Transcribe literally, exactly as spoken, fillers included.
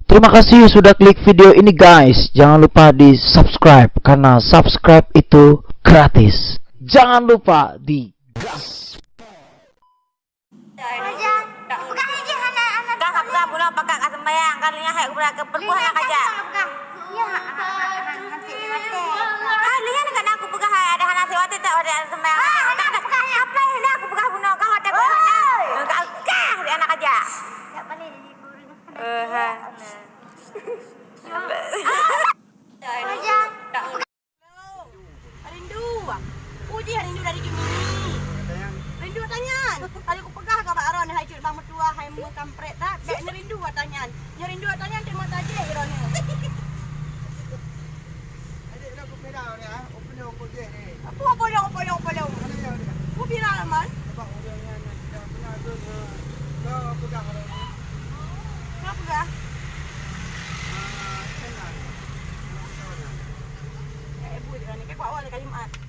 Terima kasih sudah klik video ini, guys. Jangan lupa di subscribe karena subscribe itu gratis. Jangan lupa di gas. Peugah lagèe hana, hana. Peugah, peugah, bunoe pakat ka seumbahyang, ka lheueh hai udah keu peubuah na kaja. Peugah. Ya, ha, ha, ha, ha, ha, ha, ha, ha. Hai, lheueh nyan ka na aku peugah hai, ada hana siwate tak ada seumbahyang. Ah, hana peugah ya. Apa yang dah aku peugah bunoe, kau ada kau hana. Oi. Kau kah di anak kaja. Tak boleh jadi guru. Eh, ha. Peugah. Rindu. Uji rindu dari Jimmy. Rindu tanyan. Tadi aku peugah ka bak Aaron, hai cut bang meutuah, hai meukampret dah. Bèk ni rindu tanyan. Nyoe rindu tanyan, terima kasih Aaron. Adik dah kupeda ni, ha? Opolong, opolong, opolong. Mana dia, dia? Ku bilang, Man. Nampak orang yang nak tidak pernah tu, ha. Kau pegang orang ni. Kau pegang. Ah, tenang. Eh, bu, jangan ni. Kau awal kali Jumaat.